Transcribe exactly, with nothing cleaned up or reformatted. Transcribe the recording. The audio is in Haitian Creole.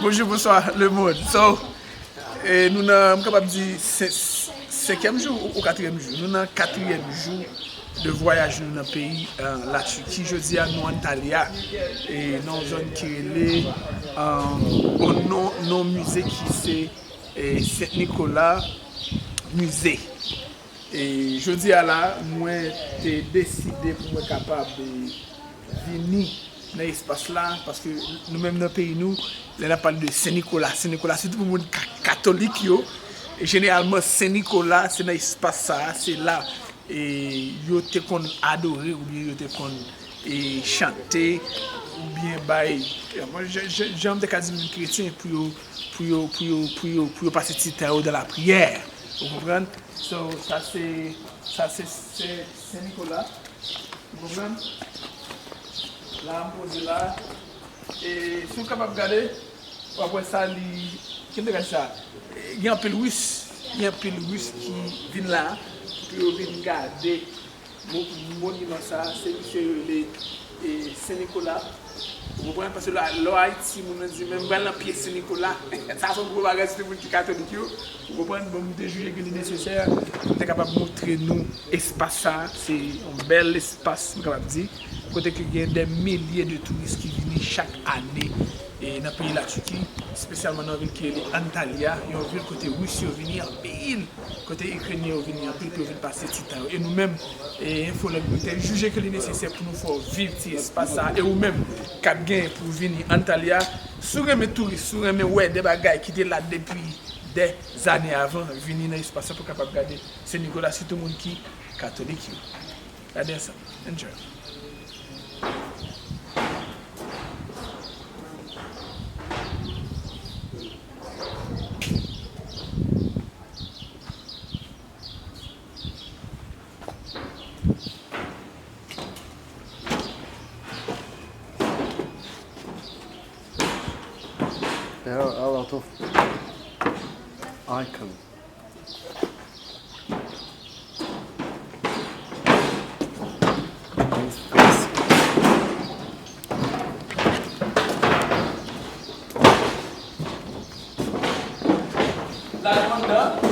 Bonjou, bonswa, lemonn. So, e, nou nan, m kapab di, se, senkyèm jou ou, ou katriyèm jou. Nou nan katriyèm jou de vwayaj nou nan peyi, eh, Latiki. Jodi a, nou Antalya, e nan yon zòn ki rele, eh, bon, non, non mize ki se, eh, Sent Nikola Mize. E jodi a la, mwen te deside pou mwen kapab, eh, vini nan espas la, paske nou menm nan peyi nou, lè n ap pale de Sen Nikola, Sen Nikola, sitou pou moun ka-, katolik yo, e jeneralman Sen Nikola, se nan espas sa a, se la, e yo te konn adore oubyen yo te konn, e chante, oubyen bay, mwen, jan, jan, jan m te ka di moun kretyen, pou yo, pou yo, pou yo, pou yo, pou yo pase ti tan yo dan lapriyè. Ou konprann? So, sa se, sa se, se Sen Nikola. Ou konprann? La, m poze la. E si w kapab gade, w ap wè sa, li, ki m te gade sa? E, gen anpil Ris, gen anpil Ris ki vin la pou yo vin gade mo-, moniman sa, se misye yo rele, e, Sen Nikola. Ou konprann? Paske lè, lè w Ayiti, moun nan di, "Men m pral nan pye Sen Nikola." Sa se yon gwo bagay, sitou moun ki katolik yo. Ou konprann? Bon, m te jije ke li nesesè, m te kapab montre nou espas sa. Se yon bèl espas, m kapab di, kote ke gen dè milye de touris ki vini chak ane, e, nan peyi Latiki, espesyalman nan yon vil ki rele Antalya, yon vil kote Ris yo vini anpil, kote Ikrenyen yo vini anpil pou yo vin pase ti tan yo. E nou menm, e, Enfolog, nou te jije ke li nesesè pou nou fè w viv ti espas sa. E ou menm, k ap gen pou vini Antalya, si w renmen touris, si w renmen wè de bagay ki te la depi dè zane avan, vini nan espas sa pou kapab gade Sen Nikola, sitou moun ki katolik yo. Gade ansanm. Enjoy. There are a lot of icon. La, nou anndan.